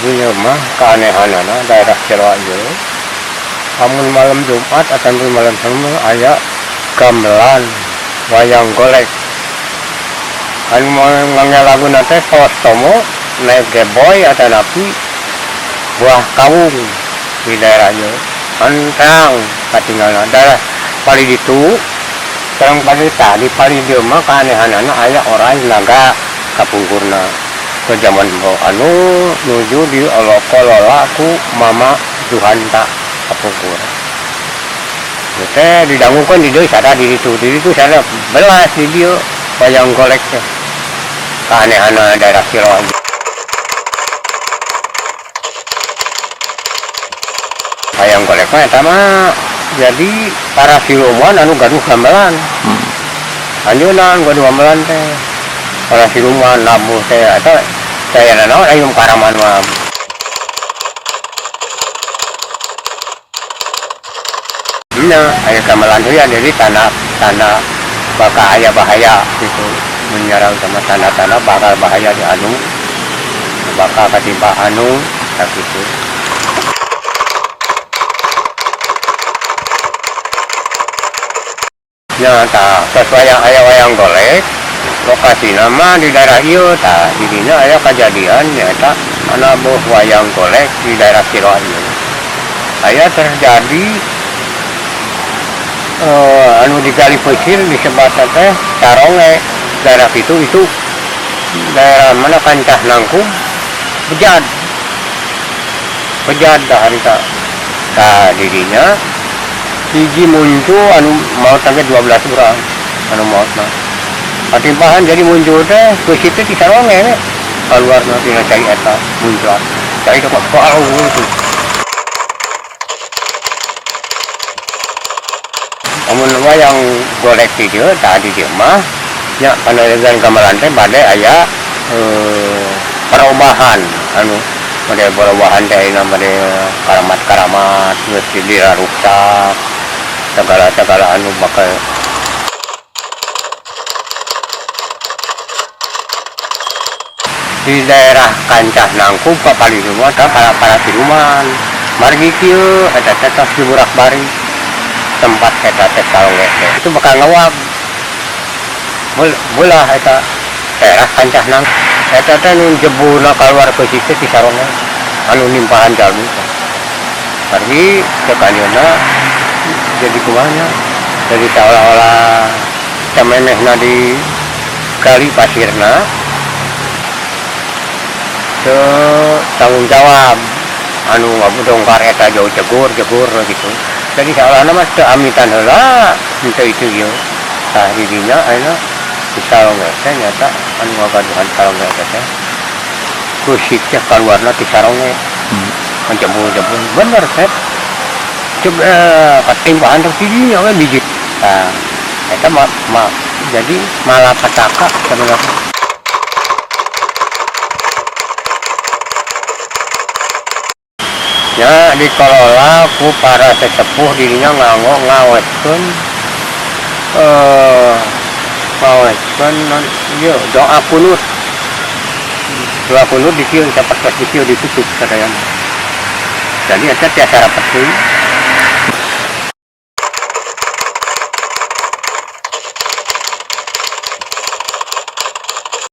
Ieu mah keanehanana daerah Ciloa ieu. Amun malam Jumat atau malam Senin aya gamelan wayang golek. Anu ngangge laguna teh Tomo naik geboy atanapi buah kawung di daerah ieu. Antang katinggalan daerah palih ditu sareng palih tadi palih dieu mah keanehanana aya orai naga kapungkurna. Ke zaman anu nuju dikelola ku Mama Juhanta kapungkur. Ieu teh didangukeun di dieu sada di ditu sada belas di dieu wayang golek teh. Keanehanna daerah Ciloa. Wayang golek mah eta mah jadi para siluman anu gaduh gamelan. Anjeunna anu gaduh gamelan teh. Para siluman nabuh teh eta daya naon aya karaman mah. Nya aya gamelan teh jadi tanda-tanda bakal aya bahaya gitu. Menyerang sama tanda-tanda bakal bahaya di anu bakal katimpa anu sakitu. Nya tah tos wayang aya wayang golek lokasina mah di daerah ieu tah di dinya aya kajadian nyaeta manabuh wayang golek di daerah Ciloa ieu. Aya terjadi anu digali pasir disebatna teh saronge daerah situ itu daerah mana Kancah Nangkub bejad. Bejad dah harita. Tah di dinya hiji muncul anu maot sampai 12 urang anu maotna. Katimpahan jadi muncul teh ke situ ti saronge we. Kaluarna tina cai eta muncul. Cai teh kok bau gitu. Amun wayang golek di dieu tah di dieu mah nya panarigan gamelan teh bade aya perubahan anu bade perubahan teh ayeuna bade karamat-karamat geus diraruksak segala-segala anu bakal di daerah Kancah Nangkub ka palih mah tah para siluman margi kieu eta teh tos diburak-bari tempat eta teh saronge teh itu bakal ngawab beulah eta daerah Kancah Nangkub eta teh nu jebulna kaluar ke situ ti saronge anu nimpahan jalmi teh margi cek anjeunna jadi kumaha nya jadi seolah-olah samemehna digali pasirna teu tanggung jawab anu ngabudongkar eta jauh jegur-jegur gitu. Jadi seolah-olah mah teu amitan heula henteu itu ieu. Tah di dinya ayeuna di saronge teh nyata anu ngagaduhan saronge teh keusik teh kaluarna ti saronge. Jebul-jebul bener teh. Cek katimpahan teh ti dinya we biji. Tah eta mah jadi malapetaka sebenarnya. Ya dikelola ku para sesepuh dirinya nganggo ngawetkeun ngawetkeun non ieu doa kunut. Doa kunut di dieu sapertos di dieu ditutup sadayana. Jadi eta tiasa rapet deui.